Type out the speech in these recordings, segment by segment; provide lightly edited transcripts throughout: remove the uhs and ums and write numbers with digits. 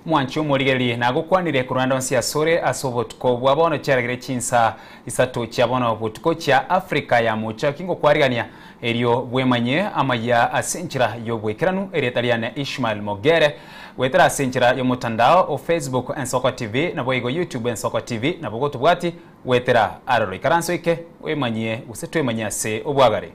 Mwanche omorigererie, nagokwanire korwa ande onsi asore ase obotuko bwa bono chiaragere chinsa isato chia bono botuko chia Africa ya mocha kingokwarigania erio bwemanyie amayia ase enchera y'oboikeranu erieta riane Ishmael Mogere goetera ase enchera y'omotandao o Facebook Ensoko TV naboigo YouTube Ensoko TV nabo gotobwati goetera aroro ikaranso eke wemanyie gose twemanyie ase obwagare.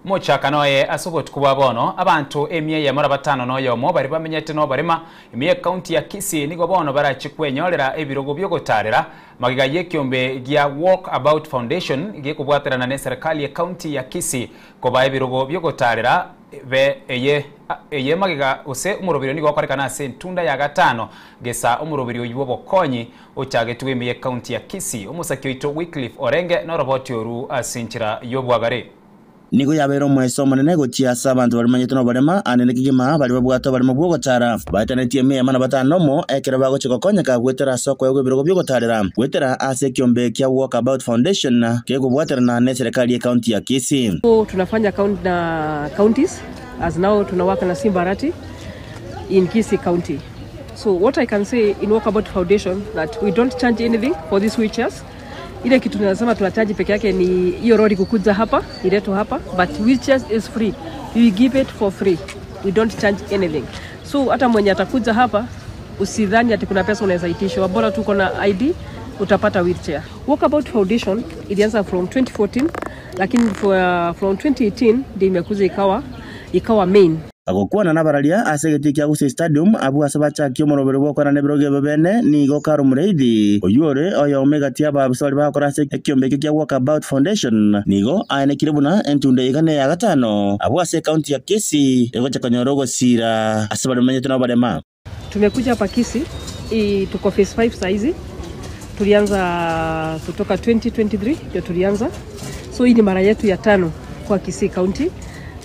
Omochakano oye ase obotuko bwa bono, abanto emia eyemo na batano na oyomo baria bamenyete noborema ime y'ecounty ya Kisii nigo bono barache kwenyorera ebirogo biogotarera magega y'ekiombe gia Walk About Foundation gekobwaterana neserikali y'ecounty ya Kisii kobaa ebirogo biogotarera be eye eye magega gose omoroberio nigo okorekana ase entunda ya gatano gesa omoroberio oywo bw'obokonyi ochagetwe ime y'ecounty ya Kisii. Omosaki oito Wycliffe Orenge noroboti oru ase enchera y'obwagare. Nigo yabeire omoeso omonene gochia ase abanto barimanyete noborema, aande kegima baria babwate oboremo bw'ogotara. Baetanetie emia eyemo na batano nomo, ekero bagochia gokonyeka goetera ase okoegwa ebirogo bi'ogotarera, goetera ase ekiombe kia Walkabout Foundation kegobwaterana neserekari y'ecounty ya Kisii. Tunafanya na counties as now tunawaka na Simba Arati in Kisii County. So what I can say in Walkabout Foundation that we don't charge anything for these wheelchairs. Ile kitu tunasema tunacharge peke yake ni hiyo lori kukuja hapa, iletwe hapa, but wheelchairs is free. We give it for free. We don't charge anything. So hata mwenye atakuja hapa usidhani ati kuna pesa unaweza itishwa, bora tu uko na ID utapata wheelchair. Walkabout Foundation ilianza from 2014 lakini from 2018 ndio imekuja ikawa main. Agokwana nabararia ase egetii kia Gusii Stadium abwo ase bachakia omoroberi bw'okwana nebirogo ebio bene nigo Carol Mureithi oyio ore oyomo egati y'abaabisa baria bagokora ase ekiombe ekio kia Walkabout Foundation nigo aenekire buna entunda eye iga neya gatano abwo ase ecounty ya Kisii egocha konyora ogosira ase baria bamenyete noborema. Tumekuja hapa Kisii, hii tuko phase 5 saizi. Tulianza kutoka 2023 ndio tulianza. So hii ni mara yetu ya tano kwa Kisii County.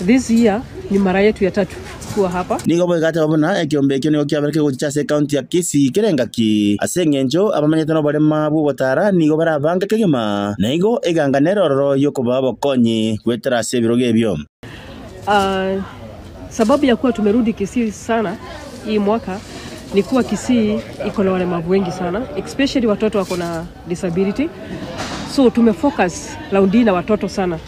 This year ni mara yetu ya tatu kuwa hapa. Nigo boigateba buna ekiombe ekio nigo kiabere kegochicha ase ecounty ya Kisii kera engaki ase eng'encho abamenyete noborema bw'ogotara nigo barabange kegima na igo eganga nere ororo y'okobaa obokonyi goetera ase ebirogo ebio. Sababu ya kuwa tumerudi Kisii sana hii mwaka ni kuwa Kisii iko na walemavu wengi sana, especially watoto wako na disability. So tumefocus round hii na watoto sana.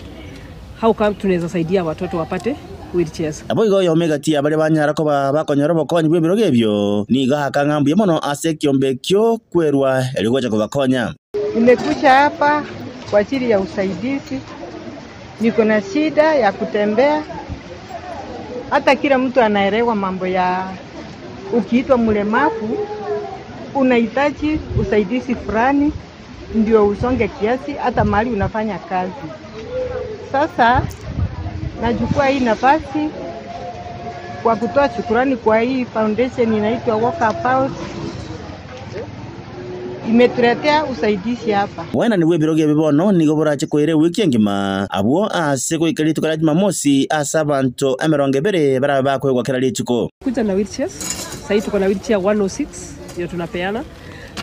How come tunaweza saidia watoto wapate wheelchairs? Nabo igo oyome egati ya baria banyara koba bakonyora obokonyi bw'ebirogo ebio, nigo akang'a mbuya mono ase ekiombe ekio kwerwa erio gocha kobakonya. Nimekuja hapa kwa ajili ya usaidizi. Niko na shida ya kutembea. Hata kila mtu anaelewa mambo ya ukiitwa mlemavu unahitaji usaidizi fulani ndio usonge kiasi hata mahali unafanya kazi. Sasa nachukua hii nafasi kwa kutoa shukrani kwa hii foundation inaitwa Walkabout. Imetuletea usaidizi hapa. Bwena nibwo ebirogo ebi bono nigo borache koira ewiki engima abwo ase goika rituko ria Jumamosi ase abanto emerongo ebere barabe bakoegwa kera rituko. Kuja na wheelchairs. Sasa tuko na wheelchair 106 ndio tunapeana.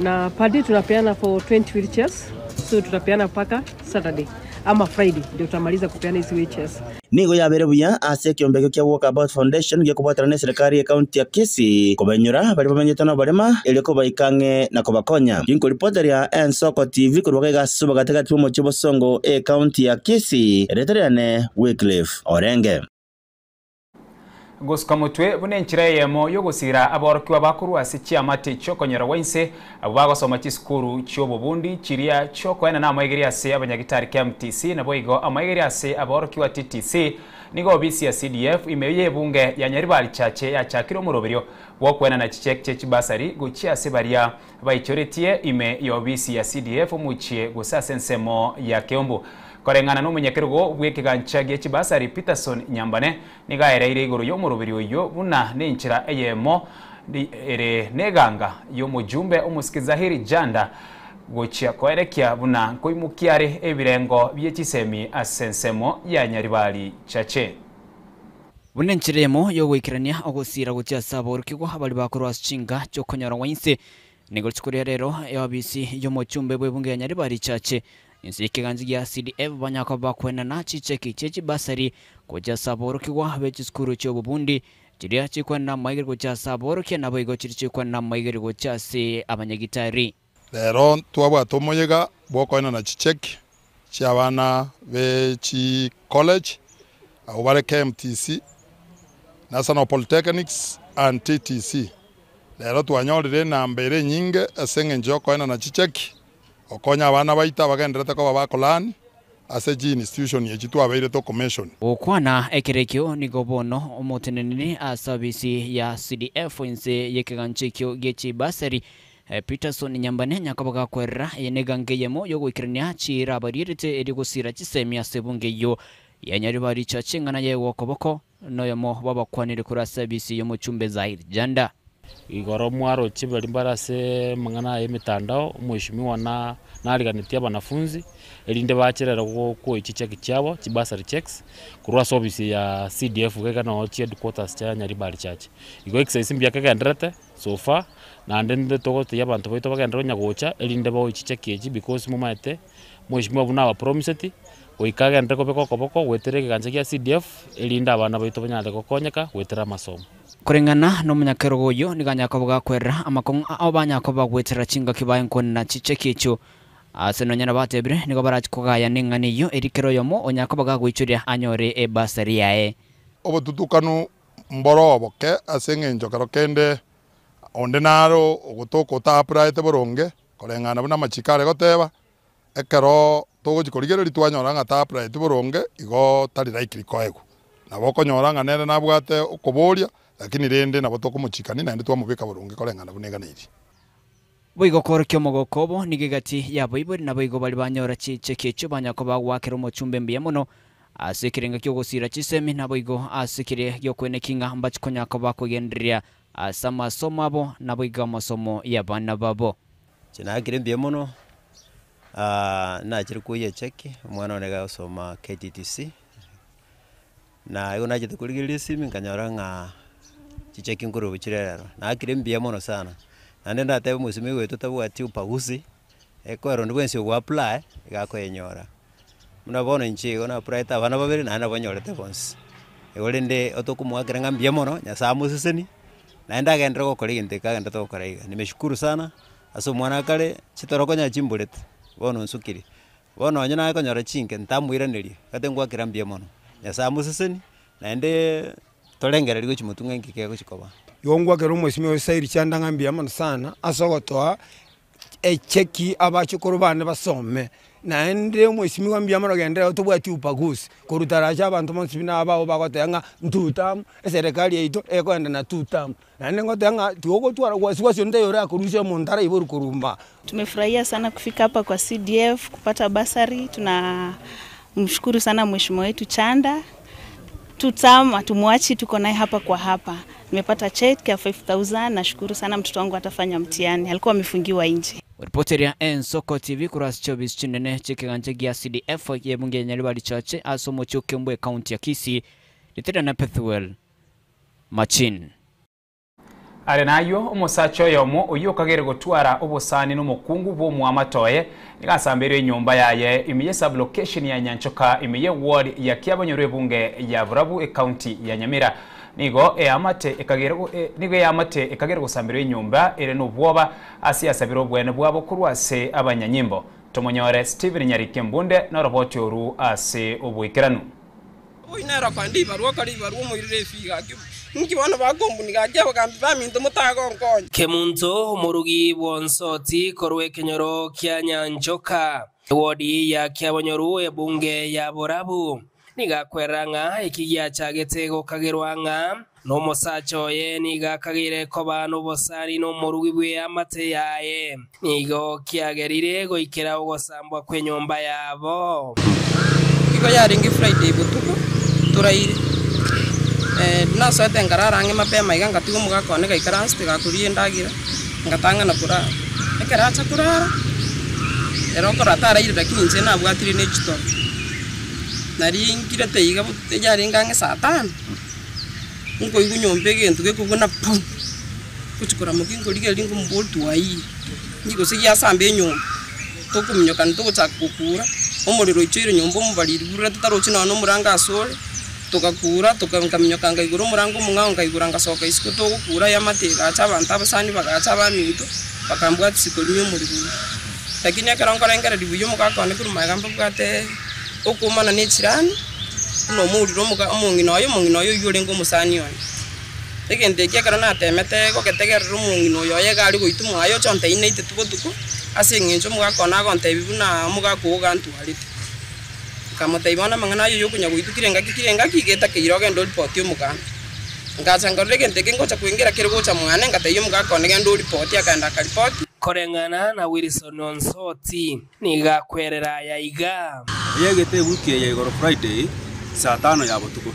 Na per day tunapeana for 20 wheelchairs. So tutapeana mpaka Saturday ama Friday ndio tutamaliza kupeana hizi wheelchairs. Nigo yabere buya ase ekiombe ekio kia Walkabout Foundation gekobwatana na serikali ya county ya Kisii kobenyora bari bamenyete noborema erio kobaikang'e na kobakonya. Ginkoripoteria Ensoko TV korwa gaiga ase obogatigati bw'omochie Bosongo e county ya Kisii eretererane Wycliffe Orenge. Gosuka motwe buna enchera eyemo yogosira aborokiwa bakorwa ase chiamate chiokonyora wainse abo bagosoma chisukuru chiobobundi chiria chiokoena na amaigeri ase abanyagitari KMTC nabo igo amaigeri ase aborokiwa TTC nigo obisi ya CDF ime yebunge ya Nyaribari Chache yachakire omoroberio bwokwena na chichek che chibasari gochia ase baria baichoretie ime ya obisi ya CDF omuchie gose ase ensemo ya Keumbu. Koreng'ana n'omonyakerogo bw'ekigancha gia chibasari Peterson Nyambane niga aereire igoro y'omoroberi oyo buna n'enchera eyemo ere neganga y'omojumbe omosike Zahiri Janda gochia koerekia buna nkoimukiare ebirengo bie chisemi ase ensemo ya Nyaribari Chache. Buna enchera eyemo y'ogoikerania ogosiira gochia ase aborokigwa baria bakorwa ase chinka chi'okonyora gwa inse, nigo rituko ria rero eobisi y'omochumbe bw'ebunge ya Nyaribari Church inse y'ekegancha gia CDF banyare koba bakoenana chicheki chie chibasari gochia ase aborokigwa be chisukuru chi'obobundi chiria chikwenena amaigeri gochia ase aborokia naboigo chiria chikwenena amaigeri gochia ase abanyagitari. Rero ntwabwate omoyega bw'okoenana chicheki chi'abana be chicollege abwo bare KMTC, National Polytechnics and TTC. Rero twanyorire enamba ere enyinge ase eng'encho y'okoenana chicheki, gokonya abana baito abagenderete koba bakolearn ase chiinstitution echi twabeire tocommission. Gokwana ekero ekio nigo bono omoteneneri ase ofisi ya CDF inse y'ekegancha ekio gie chibasari Peterson Nyambane nyakoba gakwerera, eye negango eyemo y'ogoikerania chiira abarierete erio gosiira chisemi ase ebunge eyio ya Nyaribari Church eng'ana yaegwa okoboko noyomo bw'abakwanire korwa ase abisi y'omochumbe Zahir Janda. Igoro mwaroche baria mbare ase amang'ana aya y'emetandao, omweshimiwa na nariganetie abanafunzi, erinde bache rero gokoa chicheki chiabo, chibursary cheques, korwa ase ofisi ya CDF iga iga noo chiheadquarters chia Nyaribari Church. Igo exercise mbuya kegendererete. So far, naende ninde togotebia abanto baito bagenderere konya gocha, erinde baoe chicheki echi because momaete, mweshimiwa buna abapromiseti, goika agenderere kobeka okoboko goetera ekegancha gia CDF, erinde abana baito banyare gokonyeka goetera amasomo. Koreng'ana nomonyakerogo oyio nigo anyare koba gakwerera amakong'u ao banyare koba bagoetera chingaki baye nkonena chicheki echio. Ase nonya nabatebire, nigo barache kogaya neng'ana eyio, erio kera oyomo onyare koba gagoichoria anyore ebasari yaye. Obotutukanu Mboro oboke ase engencho kero kende onde naro ogotoka otaapuraete boronge, koreng'ana buna amachiko are goteba, ekero togochia korigereria twanyora ng'a taapuraeti boronge, igo tari likely koegwa. Nabo okonyora ng'a nere nabwate okoboria, lakini rende nabo tokomochikania naende twamobeka boronge koreng'ana buna eganeirie. Boigo koorokia omogoko obo nigo egati y'abaibori naboigo baria banyora chicheki echio banyara koba goakera omochumbe mbuya mono ase ekerengo ki'ogosiira chisemi naboigo ase keria gi'okoenekia ng'a mbache konyara koba bakogendereria ase amasomo abo naboigo amasomo y'abana babo. Inche nakire mbuya mono, nachire koyia echeki, omwana one iga agosoma KTTC, na igo nachete korigereria esimi nkanyora ng'a chicheki nkorwa chire rero, nakire mbuya mono sana. Naende ndatebe omosimi oyo oito tabwati ubaguzi, ekero onde bwensi ogo apply, iga akoyenyora. Buna bono inche igo na applyete abana babere naende nabo nyorete bonsi. Igo rende otokomoakera ng'a mbuya mono, Nyasaye amosesenie, naende agenderere gokora egento eke agenderete gokora iga. Nimeshukuru sana, ase omwana akare, chitoro konya chimborete, bono onsukire. Bono onye naye konyora chinke ntamoiraneria, gati ngwakera mbuya mono. Nyasaye amosesenie, naende torengereria gochia motwe ng'a inki kegochia koba. Igo ngwakera omosimi oyo Sairi Chanda ng'a mbuya mono sana ase ogotoa echeki abachokoro bane basome, naende omwesimigwa mbuya mono genderera tobwati ubaguzi, korwa taracha abanto bonsi buna abao bagoteba ng'a two term, eserekari yaito ekoenda na two term. Naende ngoteba ng'a tigogotwara wasi wasi onde taiyo orakorusia omonto araiborwe korwa mba. Tumefurahia sana kufika hapa kwa CDF kupata bursary. Tunamshukuru sana mheshimiwa wetu Chanda. Tutam hatumwachi, tuko naye hapa kwa hapa. Nimepata cheque ya 5000 nashukuru sana, mtoto wangu atafanya mtihani, alikuwa amefungiwa nje. Oripoti eria Ensoko TV korwa ase chiobisi chinene chi'ekegancha gia CDF y'ebunge ya Nyaribari Church ase omochie o Kiambu ekaunti ya Kisii, ritera na Pethuel Machin. Are nayio, omosacha oyomo oyio okagere gotwara obosani nomokungu bw'omoamate oye, nigo asambeirwe enyomba yaye ime ye sub-location ya Nyanchoka ime ye ward ya Kiabonyoru ebunge ya Borabu ecounty ya Nyamira. Nigo eamate ekagere nigo eamate ekagere gosamberwa enyomba ere nobwoba ase yasabire obwene bwabo korwa ase abanyanyimbo. Tomonyore Stephen Nyariki Mbunde noroboti oru ase oboikeranu. Oyio nere okoenda ribarua okore ribarua omoirere efiga gaki. Inki bono bakombuni gaki abagambi baminto motagonkonya? Kemunto, omorugi bw'Onsoti korwa ekenyoro kia Nyanchoka, ewodi ya Kiabonyoru ebunge ya Borabu, nigo akwerera ng'a eki giachagete gokagerwa ng'a nomosacha oye nigo akageire koba nobosani nomorugi bw'eamate yaye, nigo kiagerire goikera ogosambwa kw'enyomba yabo. Igo yarenge Friday botuko toraire, nasoete nkarara ang'e mapema iga ngatiga omogaka one gaikaransete gakoria endagera, ngatang'ana korara. Ekero acha korara, ere okorora taraire lakini inche nabwatire ne chitoro. Nari nkirete iga yarenge ang'e saa tano. Nkoigwa nyomba egento gekobuna pu! Ngochia koramokia nkorigereria nkomoboria twaiyire, inki gose giasamba enyomba, tokominyokana togochaka gokura, omorero oichoire nyomba omobariri burure totarochi nonya na omorango ase ore, togakura toka nkaminyoka nkaigora omorango omong'ao nkaigora ngasoka isiko togokura eamate egacha abanto abasani bagacha abaminto, bakambwatisia korimia omorero oyio. Lakini ekero nkorengereria buya omogaka one korwa magega mbabwate okoomana na echirani. Buna omourire omoga omong'ina oye, omong'ina oye oyio orenge omosani one. Egento ekio ekero natemete gogetegerera omong'ina oyo oye iga aria goitwa mwaye oche ontebie naiteti botuko, ase eng'encho omogaka one agontebia buna omogaka oo iga antwarete. Nkamotebia bono amang'ana ayio yokonya goitwa kera engaki kera engaki iga etakeire ogende oripoti omogambi. Ngacha nkarora egento eke ngocha koengera kere gocha mwane, ngatebia omogaka one genda oripoti, akaenda akaripoti. Koreng'ana na Wilson Onsoti. Nigo akwerera aya iga. Eyegete ewiki eye igoro Friday saa tano ya botuko.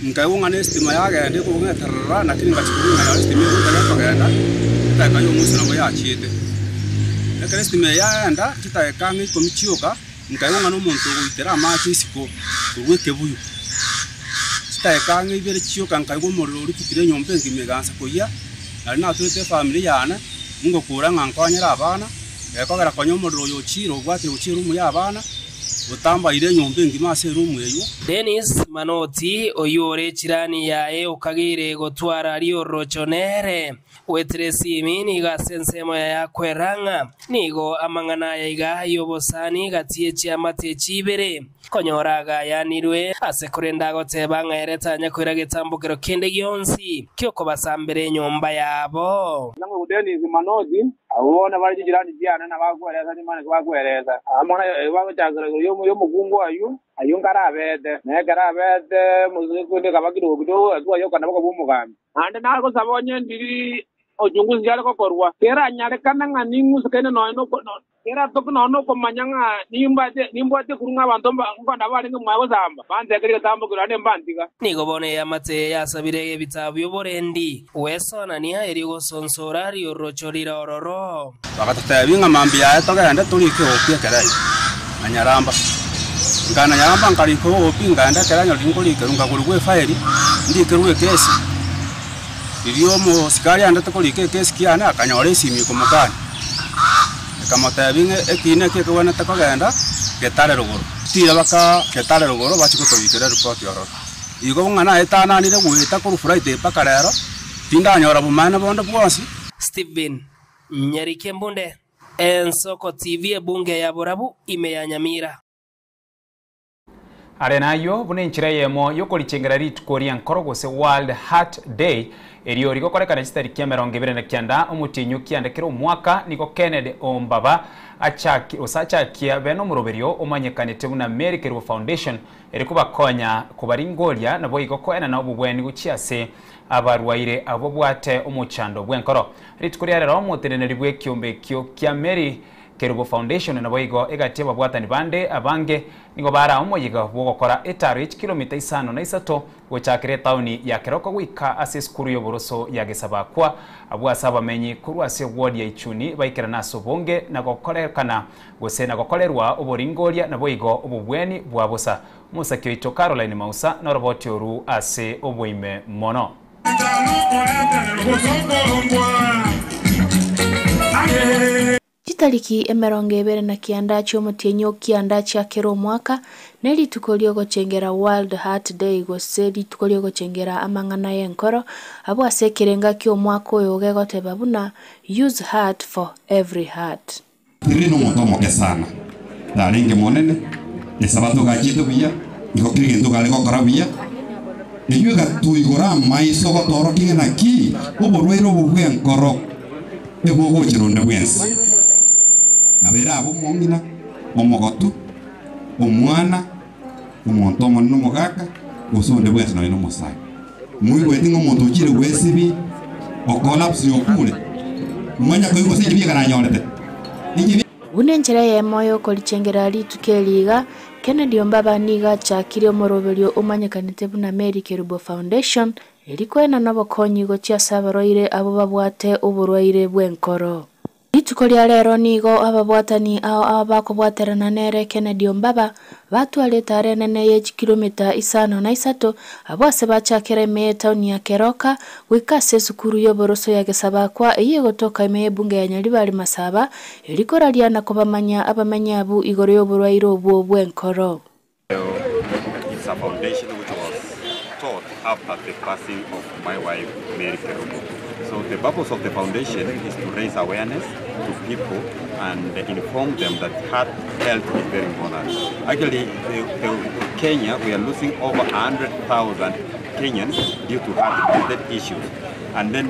Nkaigwa ng'a nestima yagenda ekobua ng'a etarara lakini ngachia korwa nkanyora estima egoika gekogenda edageka ya omwisho nabo yachiete. Ekero estima eye yaenda chidageka ang'e ikomi chioka, nkaigwa ng'a nomonto ogoitera amache isiko korwa ekebuyu. Chidageka ang'e ibere chioka nkaigwa omorero orikutire enyomba engima egaansa koyia, naende naturete efamiri yane, ngokura ng'a nkonyere abana. Gekogera konya omorero oyo ochiire obwatire gochia erumu y'abana, otambaire enyomba engima ase erumu eyio. Dennis Manoti, oyio ore echirani yaye okageire gotwara riorocho nere, goetera esimi nigo ase ensemo yaye akwera ng'a nigo amang'ana aya iga y'obosani gati ye chiamate echi ibere konyora agayanirwe ase korende agoteba ng'a ere tanya koira getambokero kende gionsi gi'okobasambera enyomba yabo. Dennis Manoti, Abwo bono bare chichirani chiane na bakweresa nimanye ki bakweresa. Amo naye bagochakera igoro y'omokungu oyio, ayio nkarabete, na ekero abete omosunte ekaba kidogo kidogo, hatua y'okana bokaba omogambi. Naende nagosaba onye ndiri ochungusi are gokorwa, keranyarekane ng'a ning'usekaine nonya keratoke nonya nokomanya ng'a nimbwate ekurung'a ng'a abanto nkonda barenge mwaye gosamba, bantekerie egetambokero naende mbantiga. Nigo bono eamate eye yasabire ebitabu bi'oborendi gwesonania erio gosonsora riorocho rire ororo. Bagatotebia ng'a mambia yaye togende torike opi ekerenyo na Nyaramba. Nkaenda Nyaramba nkarika opi nkaenda ekerenyo riria nkorikerwa nkakorigwa efairi ndikerwe ekesi. Riria omosikari aendete korika ekesi kiane akanyora esimi ekomokania, ekamotebia ng'a ekina eke ekegwenerete kogenda getare rogoro. Tira baka getare rogoro bachie gotorikera eripoti ororo. Igo ng'a naetananire goeta korwa Friday mpaka rero, tindanyora bomaene bonde bwonsi. Stephen Nyarike Mbunde, Ensoko TV Ebunge ya Borabu ime ya Nyamira. Are nayio buna enchera eyemo y'okorichengera rituko ri'enkoro gose World Heart Day, erio rigokorekana chitariki 29 omotienyi o kianda kera omwaka, nigo Kennedy Ombaba achaki gose achakia bene omoroberio omanyekanete buna Mary Kerubo Foundation ere kobakonya kobaringoria naboigo koenana obobweni gochia ase abarwaire abwo babwate omochando bw'enkoro. Rituko ria rero omoteneneri bw'ekiombe ekio kia Mary Kerubo Foundation naboigo egati ababwatani bande abange nigo bare omoyega bw'ogokora etaro ye chikilomita isano na isato gochakera etaoni ya Keroka goika ase esukuru y'oboroso ya Gesabakwa abwo ase abamenyi korwa ase eward ya Ichuni baikerana ase obonge na gokorekana gose na gokorerwa oboringoria naboigo obobweni bwa bosa. Omosaki oito Caroline Mausa noroboti oru ase oboime mono. Chitariki 29 chi'omotienyi o kianda chia kera omwaka nerituko riogochengera World Heart Day gose rituko riogochengera amang'ana y'enkoro, abwo ase ekerenga ki'omwaka oyo gegoteba buna Use heart for every heart. Ere nomonto omoke sana, tarenge monene, Esabato gachiete buya, igo kera egento gare gokora buya. Eyio egatuigora amaiso gotoorokia ng'a naki oborwaire obo bw'enkoro ebogochera onde bwensi. Nabo erabe omong'ina, omogotu, omwana, omonto omonene omogaka, gose onde bwensi nonya nomosae. Moigweti ng'a omonto ochire gwesibia, okolapsire okure? Mwanya koigwa gose inche bieka nanyorete? Inche. Buna enchera eyemo y'okorichengera rituko eri iga, Kennedy Ombaba nigo achakire omoroberio omanyekanete buna Mary Kerubo Foundation, eri koenana obokonyi gochia ase abarwaire abwo babwate oborwaire bw'enkoro. Rituko ria rero nigo ababwatani ao ao bakobwaterana nere Kennedy Ombaba batwarete are enene ye chikilomita isano na isato abwo ase bachakera ime y'etaoni ya Keroka goika ase esukuru y'oboroso ya Gesabakwa eyio egotoka ime y'ebunge ya Nyaribari Masaba eri koraria na kobamanya abamenyi abwo igoro y'oborwaire obwo bw'enkoro. It's a foundation which was taught after the passing of my wife Mary Kerubo. So the purpose of the foundation is to raise awareness to people and inform them that heart health is very important. Actually, the, the Kenya, we are losing over 100,000 Kenyans due to heart-related issues. And then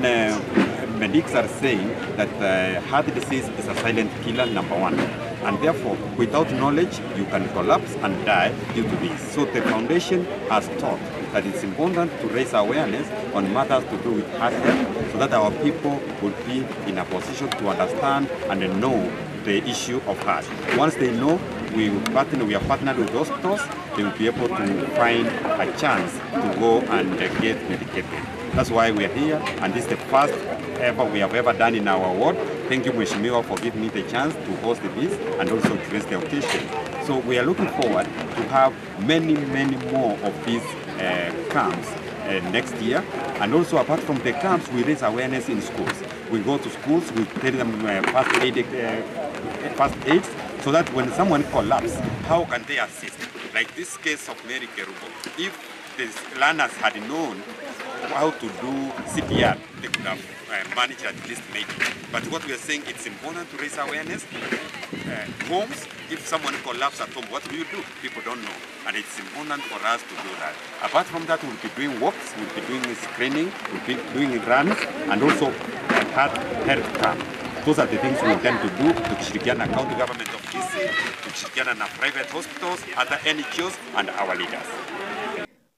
medics are saying that heart disease is a silent killer, number one. And therefore, without knowledge, you can collapse and die due to this. So the foundation has taught that it's important to raise awareness on matters to do with heart health so that our people will be in a position to understand and know the issue of heart. Once they know, we will partner, we are partnered with hospitals, they will be able to find a chance to go and get medicated. That's why we are here, and this is the first ever we have ever done in our ward. Thank you, Mheshimiwa, for giving me the chance to host this and also grace the occasion. So we are looking forward to have many, many more of these camps next year. And also, apart from the camps, we raise awareness in schools. We go to schools, we tell them first aid, first aids, so that when someone collapses, how can they assist? Like this case of Mary Kerubo. If the learners had known how to do CPR, they could have managed at least make it. But what we are saying, it's important to raise awareness. Homes, if someone collapses at home, what do you do? People don't know. And it's important for us to do that. Apart from that, we'll be doing walks, we'll be doing screening, we'll be doing runs, and also heart health camp. Those are the things we intend to do, tukishirikiana na county government of Kisii, tukishirikiana na private hospitals, other NGOs, and our leaders.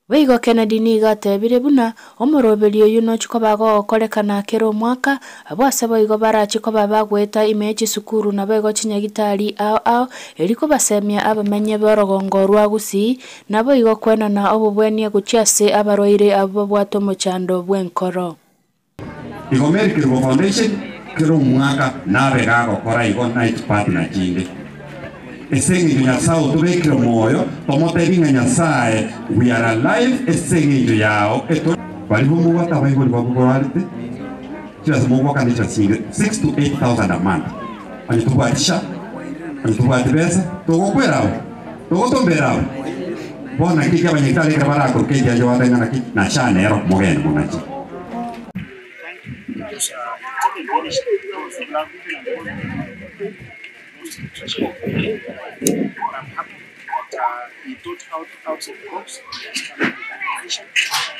Boigo Kennedy nigo atebire buna omoroberi oyu nochikoba gogokorekana kera omwaka abwo ase boigo barachikoba bagweta ime ya chisukuru nabo igo chinyagitari ao ao eri kobasemia abamenye b'orogongo rwa Gusii nabo igo kwenana obobwenia gochia ase abarwaire abwo babwate omochando bw'enkoro. Igo Mary Kerubo Foundation kera omwaka nabe gagokora igo na echipartner chinde. Ase eng'encho Nyasae otobekire moyo, tomotebi ng'a Nyasae, we are alive ase eng'encho yao eto Baria bomobwate abaibori babu barwarete, chibesa mogwakana chibesa chinge 6 to 8000 a month. Onye tobwati SHA, onye tobwati besa, togokwera abo, togotombera abo. Bono naki eki abanyagitari ekero barakoruka ekiacha gwateba ng'a naki na SHA nero mogende monache. But he thought outside the box and has come up with an innovation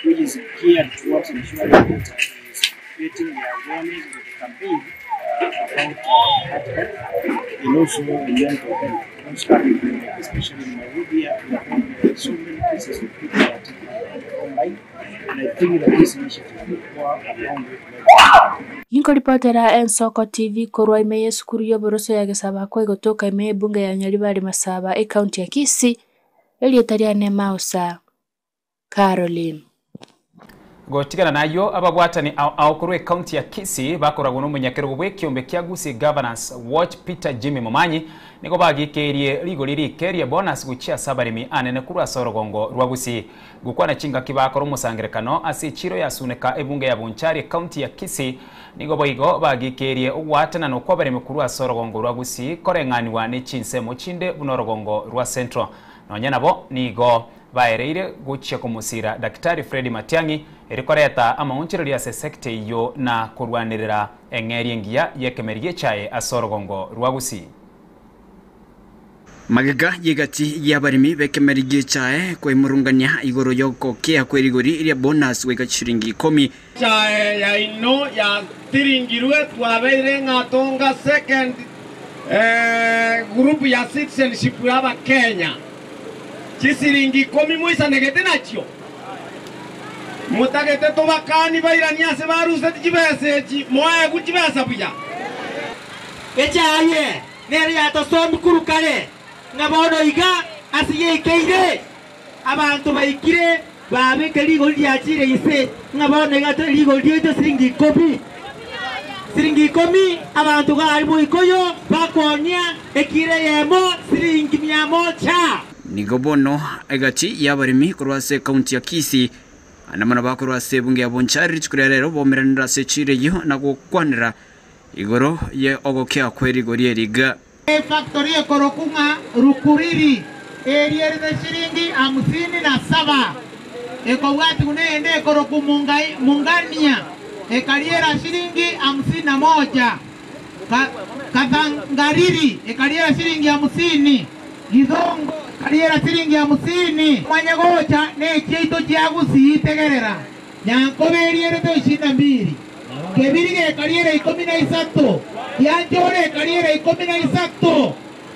which is geared towards ensuring that he is creating the awareness of the campaign about heart health and also mental health. Constantly, especially in Nairobi, we have had so many cases of people that are taking their own life, and I think that this initiative will go a long way. Inkoripotera Ensoko TV korwa ime y'esukuru y'oboroso ya Gesabakwa egotoka ime y'ebunge ya Nyaribari Masaba ecounty ya Kisii erieta riane Mausa Caroline. Gotigana nayo ababwatani ao ao korwa ecounty ya Kisii bakoragwo na omonyakerogo bwa ekiombe kia Gusii Governance Watch Peter Jimmy Momanyi nigo bagikeirie rigori rike ria bonus gochia ase abaremi anene korwa ase orogongo rwa Gusii gokwana chingaki bakora omosangerekano ase echiro yasuneka ebunge ya Bonchari ecounty ya Kisii nigo boigo bagikeirie ogwatanana okwa abaremi korwa ase orogongo rwa Gusii koreng'aniwa na chinsemo chinde buna orogongo rwa Central nonya nabo nigo baereire gochia komosira Daktari Fred Matiang'i erikoreta amaonchereri ase sector eyo na korwanerera eng'eri engiya y'ekemeri gi'echae ase orogongo rwa Gusii. Magega y'egati y'abaremi b'ekemeri gi'echae kwaimurungania igoro y'ogokea kw'erigori ria bonus goika chiringi ikomi. Chae yaino yatiringirwe twabeire ng'atonga second group ya citizenship y'aba Kenya. Chisiringi ikomi mwisanegete nachio. Mutagete tobakani bairani ase baruseti chibesa echi, moegu chibesa buya. Echaye nere yatosomi kurukare ng'abono iga ase yeikeire abantu baikire babeke rigori riachire ise ng'abono iga rigori riaito siringi ikomi. Siringi ikomi abanto gari boikoyo bakonia ekiro eyemo siringi mia moja. Nigo bono egati y'abaremi korwa ase ekaunti ya Kisii, andamano bakorwa ase ebunge ya Bonchari rituko ria rero baumeranire ase echiiro eyio na gokwanera igoro ye ogokea kwe rigori eri iga. Efactory ekorokwa ng'a Rukuriri erierete shilingi hamsini na saba, ekobwatigwa neyende ekorokwa Mungania ekariera shilingi hamsini na moja, Kathangariri ekariera shilingi hamsini, Githongo ekariera shilingi hamsini. Manye gocha nechiaito chia Gusii tegerera, Nyankoba erierete ishirini na mbili, Kebiriga ekariera ikomi na isato, Kianchore ekariera ikomi na isato,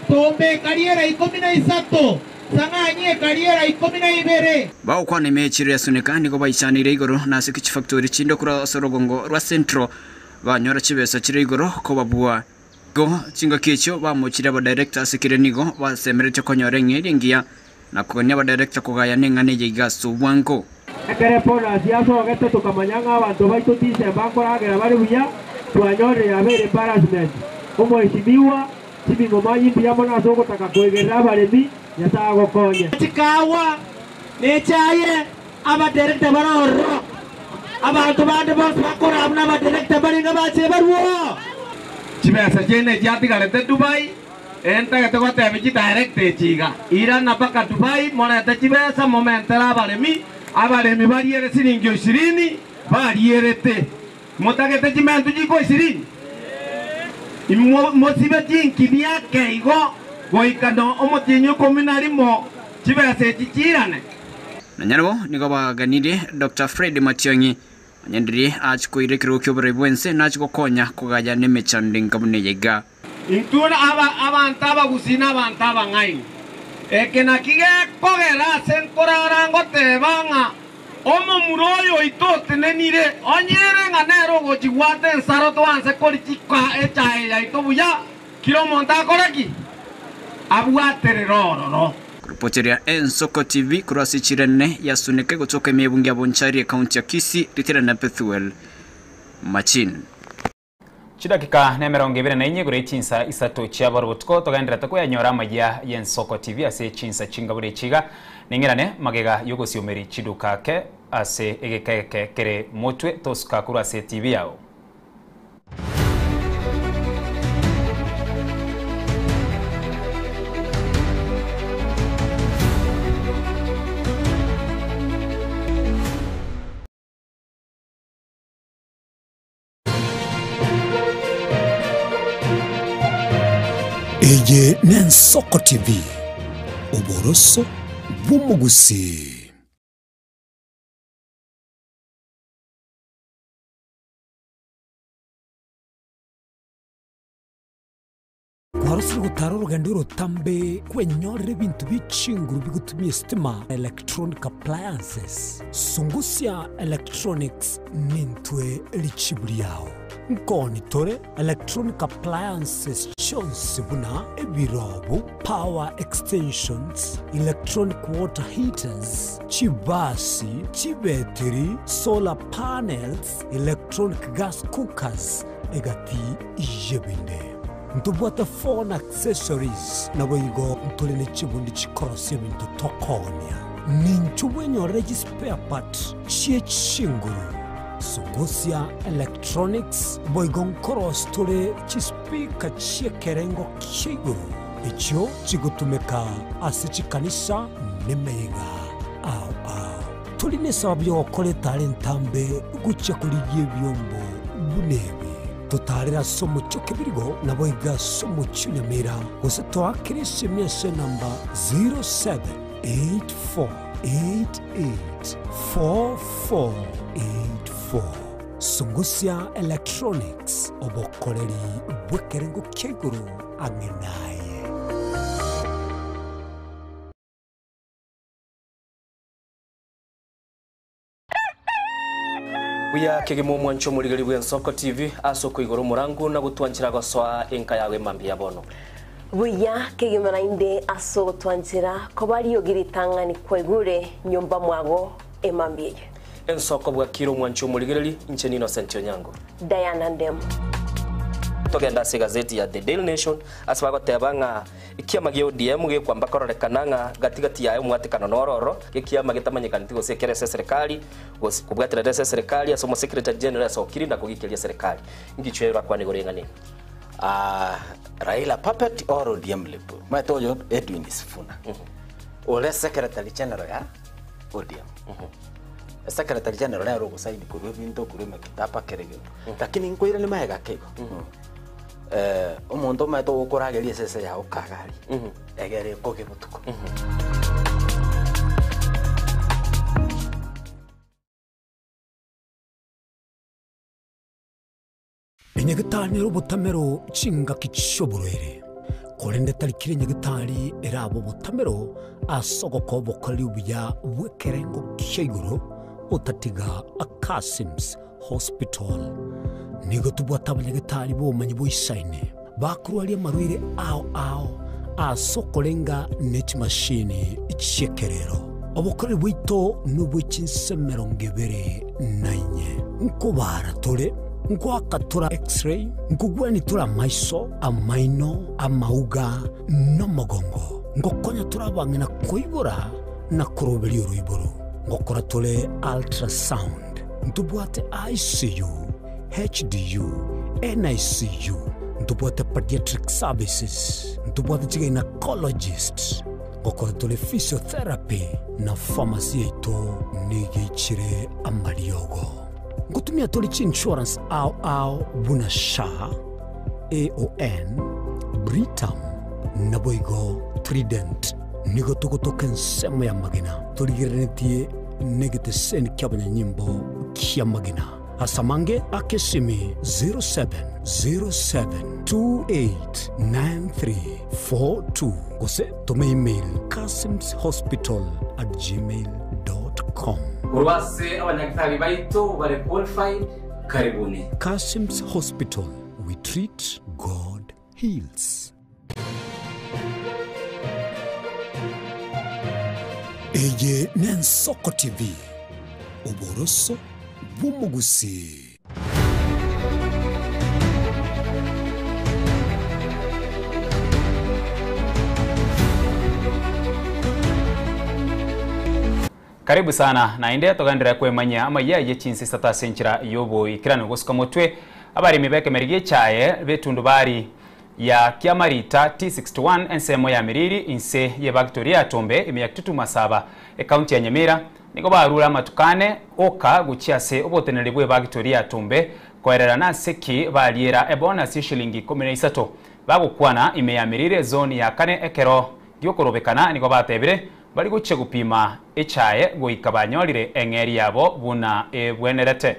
Tombe ekariera ikomi na isato, Sang'anyi ekariera ikomi na ibere. Bagokwana ime y'echiro ya Suneka nigo baichaneire igoro na ase chifactori chinde korwa ase orogongo rwa Central banyora chibesa chire igoro kobabua. Igo chingaki echio bamochire abadirector ase keria nigo basemeretie konyora eng'eria engiya na kogania abadirector kogayana eng'ana eye iga ase obwango. Ekero ebonus yasogete tokamanya ng'a abanto baito December nkoragera bare buya, twanyorire yabeire embarrassment. Omweshimiwa, chiming'oma imbuya mono ase ogotaka koegerera abaremi, Nyasae agokonye. Chikawa na echaye, abadirector bare ororo, abanto bande bonsi bakora buna abadirector barenge bachire barwoo. Chibesa chiaino echiatigarete Dubai, entagete gotebia chidirector echi iga, irana mpaka Dubai morete chibesa momentere abaremi, abaremi bariere siringi ishirini barierete. Motagete chimentu chikwa ishirini? Mosibe chinki biake igo goika no omotienyi okomi na rimo chibesa echi chiirane. Nonya nabo nigo baganirie Doctor Fred Matiang'i Onye ndiria achia koira ekerogo ki'oborai bw'ense, nachie gokonya kogaya nemechando enga buna eye iga. Intwe abanto abagusii na abanto abang'aini, eke naki gekogera ase nkorara ngoteba ng'a omomura oyo oito otenenire, onye ere ng'a nere ogochigwata ensaro twanse korichika echae yaito buya, kera omonto akore ki? Abwaterere ororo. Koripoteria Ensoko TV korwa ase chirene ya Suneka egotoka ime y'ebunge ya Bonchari ekaunti ya Kisii, ritera na Bethuel Machin. Chidakika nemerongo ebere na inye igoro ye chinsa isato chia bono botuko togenderete koyanyora amayia y'Ensoko TV ase chinsa chingabure echi iga ning'irane magega y'ogosiomeria chiduka ake ase egeka eke kere motwe tosuka korwa ase TV yao. Eye n'Ensoko TV, oboroso bw'omogusii. Kwarosire gotara orogendo orotambe kwenyorera ebinto bie chinguru bigotumia esitima, electronic appliances. Sungusia Electronics nintwe richibu riao. Nkoni tore electronic appliances chionsi buna ebirobu, power extensions, electronic water heaters, chibasi, chibetiri, solar panels, electronic gas cookers, egati y'ebinde. Ntobwate phone accessories, naboigo ntore ne chibundi chikorosia ebinto tokoonia. Ninchu bwenyorere chispare part chie chinguru, Sungusia Electronics, boigo nkorosia tore chispeaker chi'ekerengo kia igoro echio chigotumeka ase chikanisa nemeyega ao ao. Tori nesababu y'ogokora etara entambe gochia korigia ebiombo buna ebi. Totaarere ase omochie o Kebirigo, naboigo ase omochie o Nyamira, gose toakere esemi ase enamba 0784884484. Sungusia Electronics, obokoreri bw'ekerengo kia igoro ang'e naye. Buya kegima omwancho omorigeri bw'Ensoko TV ase okoigora omorango na gotwanchera gosoa enka yago emambia ya bono. Buya kegima naende ase ogotwanchera koba riogi ritang'ani kwaigure nyomba mwago emambia eye. Ensoko bwakire omwancho omorigereri, inche n'Innocent Onyango. Diana Ndemo. Togende ase egazeti ya The Daily Nation ase bagoteba ng'a ekiama gia ODM gekwamba kororekana ng'a gati gati yaye omwatekano noro ororo, ekiama getamanyekaneti gose ekere ase eserekari gose kobwaterera ase eserekari ase omosecretary general asokire na kogikeria eserekari. Ngichwe orakwane igoro y'eng'ana eye. Ah, Raila puppet or ODM lip. Maete oyo Edwin Sifuna. Ore secretary general ya ODM. Secretary general nere ogosaini korwa ebinto korwa emekitaba kera egento. Lakini nkoirani magega ake igo. Eh, omonto omanyete ogokorageria esese yago kagari. Egere ekoge botuko. Enyagitari nere obotamero chingaki chi'oborwaire, korende tari kera enyagitari erabe obotamero ase ogokoa obokoreri obuya bw'ekerengo kia igoro otatiga Kasims Hospital. Nigo tobwate abanyagitari b'obomanyi boisaine bakorwaria amarwaire ao ao ase okorenga ne chimashini chi'ekerero. Obokoreri bwaito nobwe chinse emerongo ebere na inye. Nkobaara tore, nkoaka tore X-ray, nkogwania tore amaiso, amaino, amauga, na omogongo. Ngokonya tore abang'ina koibora na koroberia oroiboro. Ngokora tore ultrasound. Ntobwate ICU, HDU, NICU, ntobwate pediatric services, ntobwate chigynecologist, ngokora tore physiotherapy na pharmacy yaito nigo eichire amariogo. Ngotumia tore chiinsurance ao ao buna SHA, AON, Britam, naboigo Trident. Nigo togotoka ensemo y'amagena torigereretie negeteseni ki'abanyanyimbo ki'amagena. Ase amange ake esimi 0707289342 gose toma email kasimshospital@gmail.com. Korwa ase abanyagitari baito bare qualified, karibuni. Kasim's Hospital, we treat, God heals. Eye n'Ensoko TV, oboroso bw'omogusii. Karibu sana naende togenderere kwemanyia amayia ye chinsisata ase enchera y'oboikeranu gosuka motwe abaremi b'ekemeri gi'echaye b'etundubari ya Kiamarita T61 ensemo ya Miriri inse y'ebactori ya Tombe ime ya Kitutu Masaba ekaunti ya Nyamira nigo barure amatuko ane oka gochia ase oboteneneri bw'ebactori ya Tombe koerera nase ki bariera ebonus y'eshilingi ikomi na isato bagokwana ime ya Miriri ezoni ya kane ekero giokorobekana nigo batebire bari gochia gopima echae goika banyorire eng'eria yabo buna ebwenerete.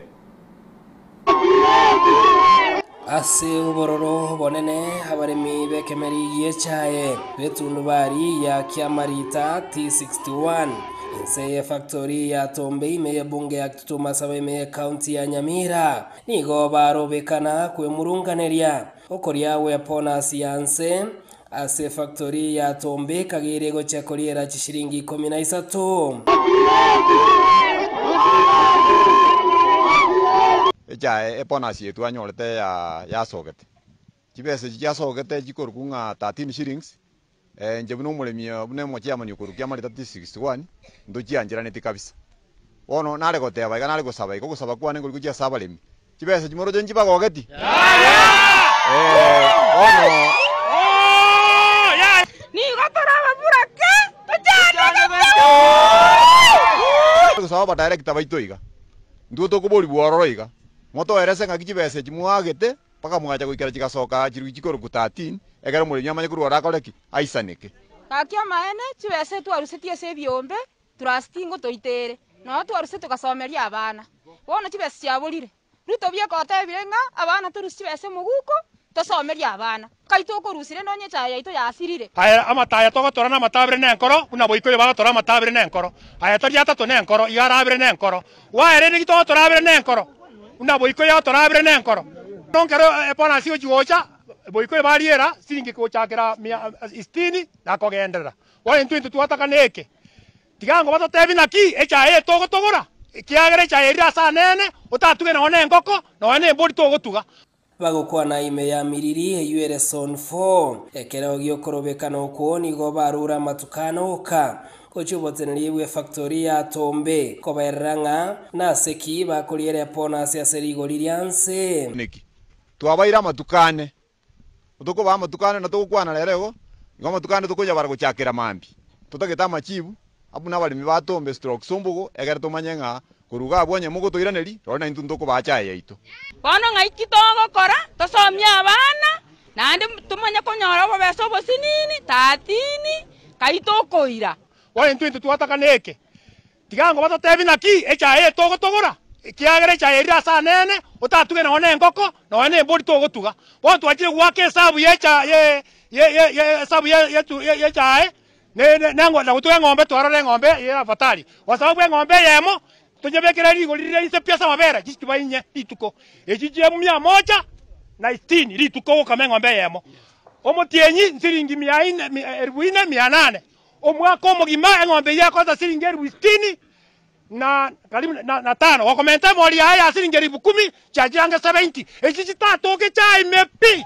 Ase obororo obonene abaremi b'ekemeri gi'echae b'etundubari ya Kiamarita T61 inse y'efactori ya Tombe ime y'ebunge ya Kitutu Masaba ime y'ecounty ya Nyamira nigo barobekana kwemurunganeria okoria gw'eponasi ya nse ase efactori ya Tombe ekageire gochia koriera chishiringi ikomi na isato. Echae ebonus eye twanyorete ya yasogete, chibesa echi chiasogete chikorokwa ng'a 13 shillings, inche buna omoremi buna omochairman okorwa Kiamarita T61, ntochiancheraneti kabisa. Bono nare goteba iga nare gosaba iga, ogosaba kwane nkori gochia ase abaremi, chibesa echi moroche nchibagogeti? Bono. Nigo tore ababurake, tochandegete. Gosaba abadirector baito iga, Intwe tokoborigwa ororo iga, motoerese ng'aki chibesa echi mwaagete mpaka mwacha goikera chigasoka aa chirugi chikoroku 13, ekero omoremi amanye korwa ore akore ki? Aisaneke. Gaki amaene, chibesa etwarusetie ase ebiombe, trust ngotoitere, nonya twaruse togasomeria abana. Bono chibesa chiaborire. Ruto bieka otebire ng'a abana torusie chibesa emoguko, tosomerie abana. Nkai tokorusire nonya echaye yaito yasirire. Aya amataya togotora namatabere nenkoro, buna boikoyo bagotora amatabere nenkoro. Aya tari atato nenkoro, iga arabere nenkoro. Gwaerire niki togotora abere nenkoro, buna boikoyo atora abere nenkoro. Nkero ebonasi egochi gocha, boikoyo bariera siringi gochakera mia sitini na kogenderera. Bono intwe intwe twataka neke. Tiga ango batotebi naki echaye eye togotogora, ekiagera echaye erire ase anene, otatuge nonya nengoko, nonya nembori togotuga. Bagokwana ime ya Miriri eyio ere Zone 4. Ekero gi'okorobekana okwo nigo barure amatuko ane oka gochia oboteneneri bw'efactori ya Tombe, kobaerera ng'a nase ki bakoriera ebonus ase rigori ria nse. Neki twabaire amatuko ane, tokobaa amatuko ane na togokwana rero igo, igo amatuko ane tokoyabara gochakera mambia. Totagete amachibu abuna abaremi ba Tombe stroke Sumbugu egere tomanye ng'a korwa iga abwo onye mogotoiraneria, rori naintwe ntokobaa chaye yaito. Bono ng'ai ki togokora? Tosomie abana, naende tomanye konyora obobesa obosinini, tatini, kai tokoira. Bono intwe intwe twatakana eke, tiga ango batotebi naki echaye eye togotogora, ekiagera echaye erire ase anene, otatuge nonya na engoko, nonya na embori togotuga. Bono twachire goaka esabu ye echa ye ye ye ye esabu ye yetu ye yechae, ne ne ne na gotuga eng'ombe twarora eng'ombe eye afadhali, kwa sababu eng'ombe eyemo, tonyebekere rigori rire inse pi ase amabere chichiba inye rituko, echi chie mia moja na sitini rituko ogokama eng'ombe eyemo. Omotienyi nsiringi mia ine mi elifu ine mia nane. Omwaka omogima eng'ombe eyio ekosa siringi elifu sitini na karibu na, na tano, gokomenta emori yaye ya siringi elifu kumi, chiachire ange 70. Echi chitatoke chiaime pi.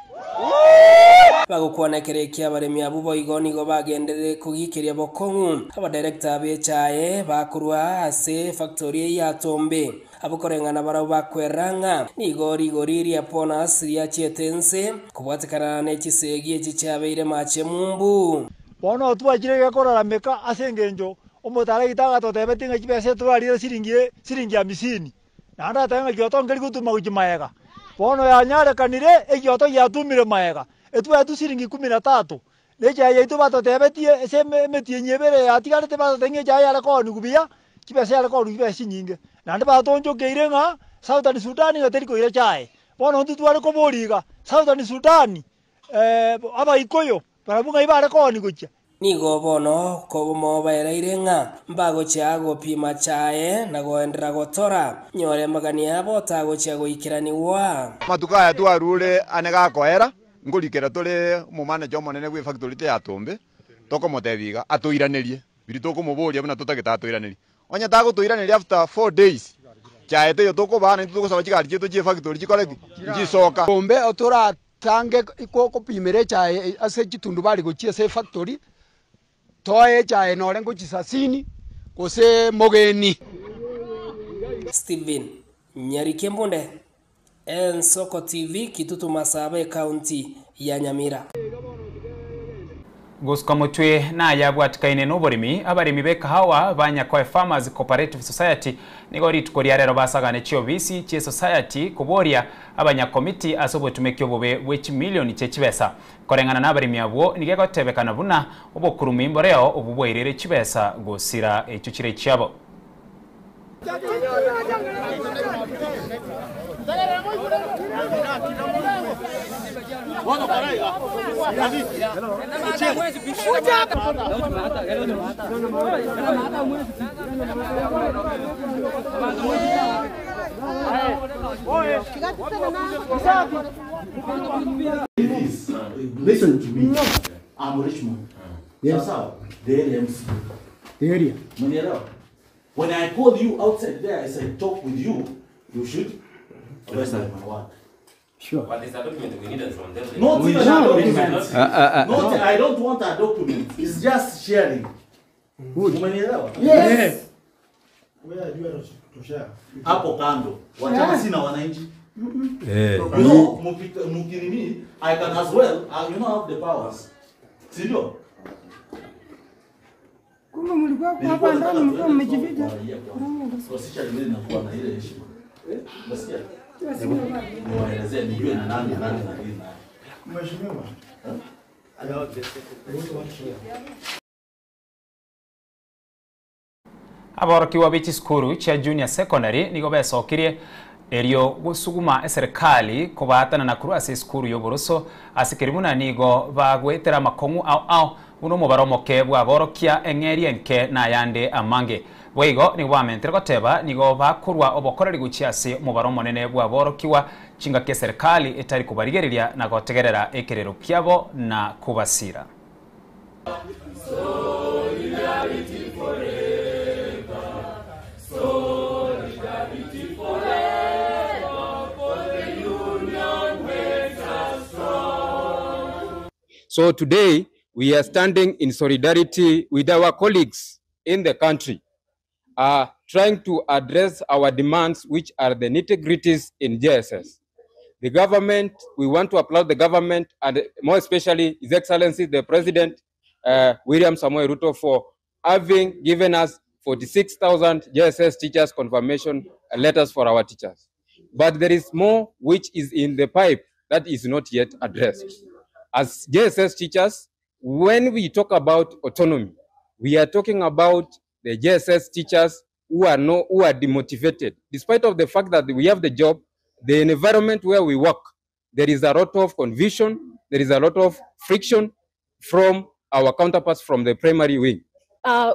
Bagokwana ekero ekia abaremi abwo boigo nigo bagenderere kogikeria bokong'u abadirector b'echae bakorwa ase efactory eyio ya Tombe. Abwo koreng'ana barabwo bakwerera ng'a nigo rigori ria bonus riachiete inse kobwatekana ne chisegi echi chiabeire mache mumbu. Bono twachire gekorarameka ase engencho omotaragita agatotebetie ng'a chibesa etorarire siringi siringi hamsini, naende agateba ng'a gioto nkeri gotuma gochia maega. Bono yanyarekanire egioto giatumire maega, etwaetwe siringi kumi na tatu, na echae yaito batotebetie ase eme emetienyi ebere yatigarete batotebia ng'a echae yare kooniwa buya, chibesa yare kooniwa chibesa chinyinge. Naende batoonchokeire ng'a Southern Sudan ng'a teri koira chae. Bono intwe tware koboria iga, Southern Sudan Abaikoyo barabwo ng'ai bare kooni gochia? Nigo bono komobaereire ng'a mbagochia gopima chaye na goenderera gotora, nyore amagani abo tagochia goikeranigwa. Amatuko aya twarure ane gakoera, nkorikera tore omomaneja omonene bw'efactory ya Tombe, tokomotebia iga, atoiranerie biria tokomoboria buna totagete atoiranerie. Onye tagotoiraneria after 4 days, chaye teiyo tokobaa naintwe togosaba chigari chiaito chia efactory chikore ki? Nchisoka. Tombe otoratange gopimera echae ase chitundubari gochia ase efactory, toe echae nore ngochia Sasini gose Mogeni. Stephen Nyarike Mbunde, Ensoko TV, Kitutu Masaba, Ekaunti ya Nyamira. Gosuka motwe nayabwatikaine n'oboremi abaremi b'ekahawa ba Nyakoe Farmers Cooperative Society nigo rituko ria rero basagane chiobisi chie society koboria abanyakomiti ase obotumeki obobe bwe chimilioni chie chibesa koreng'ana na abaremi abwo nigo egotebekana buna obokurumi mboreo obu bwairire chibesa gosira echio chire chiabo. Listen to me. I'm Richmond. Yes. Sasa, the area MC. The area. Umenielewa? When I call you outside there, as I talk with you, you should abide by my word. Sure. But there's a document we needed from them. Not even a document. Not, Uh. I don't want a document. It's just sharing. Umenielewa? Yes. Hapo kando. Wachana sina wananchi. Eh. You know, mukinini, I can as well, you know, have the powers. Si ndio? Kumbe mlikuwa hapa ndani mlikuwa mmejificha. Wasicha mimi nakuwa na ile heshima. Unasikia? Niwaelezee nijue ni nani nani na nini. Mheshimiwa. Aborokiwa be chisukuru chia junior secondary nigo besokirie erio gosuguma eserikali kobaatana na korwa ase esukuru ya oboroso ase kerimuna nigo bagwetera amakong'u ao ao buna omobaro omoke bwaborokia eng'eri enke nayande amange boigo nigo bamentere goteba nigo bakorwa obokoreri gochia ase omobaro omonene bwaborokiwa chingaki eserikali etari kobarigereria na gotegerera ekerero kiabo na kobasira. Solidarity forever. Solidarity forever. For the union. So today, we are standing in solidarity with our colleagues in the country, trying to address our demands, which are the nitty-gritties in JSS. The government, we want to applaud the government, and more especially His Excellency the President, William Samoei Ruto, for having given us 46,000 JSS teachers confirmation letters for our teachers. But there is more which is in the pipe that is not yet addressed. As JSS teachers, when we talk about autonomy, we are talking about the JSS teachers who are no, who are demotivated. Despite of the fact that we have the job, the environment where we work, there is a lot of confusion, there is a lot of friction from our counterparts from the primary wing.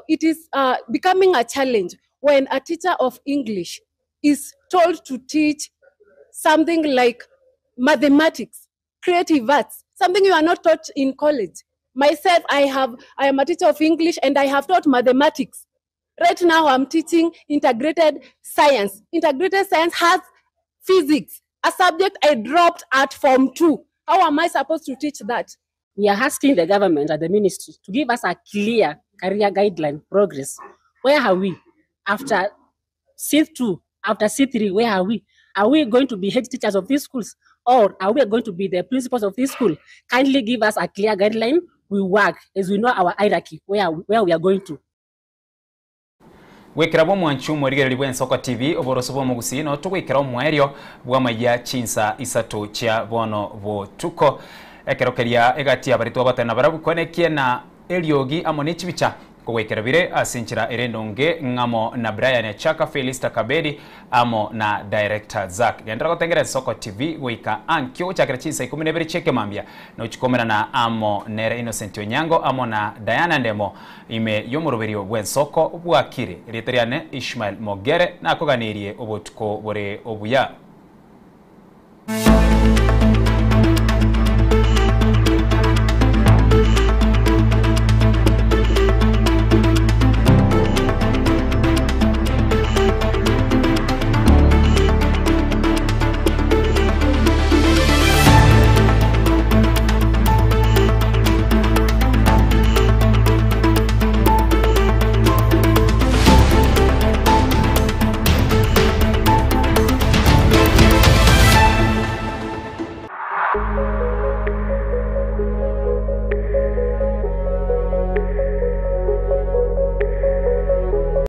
It is becoming a challenge when a teacher of English is told to teach something like mathematics, creative arts, something you are not taught in college. Myself, I am a teacher of English and I have taught mathematics. Right now I'm teaching integrated science. Integrated science has physics, a subject I dropped at Form 2. How am I supposed to teach that? We are asking the government and the ministry to give us a clear career guideline progress. Where are we after C2, after C3, where are we? Are we going to be head teachers of these schools, or are we going to be the principals of this school? Kindly give us a clear guideline. We work as we know our hierarchy, where we are going to. Gwikira bwo mwanchu mwerigereri bwa Ensoko TV oboroso bwa mugusi no tugwikira omwerio bwa maya chinsa isato chia bono botuko ekerokeria egati abaritwa batana barabu konekie na Eliogi amo nechibicha kogwikira bire asinchira erendonge ng'amo na Brian Chaka, Felista Kabedi amo na Director Zack. Gendera gotengera Ensoko TV goika ankio chakira chinsa 12 cheke mambia no chikomera na amo Nere Innocent Onyango amo na Diana Ndemo ime yomuruberio bw'Ensoko bwakire riteriane Ishmael Mogere nakoganirie obotuko bore obuya.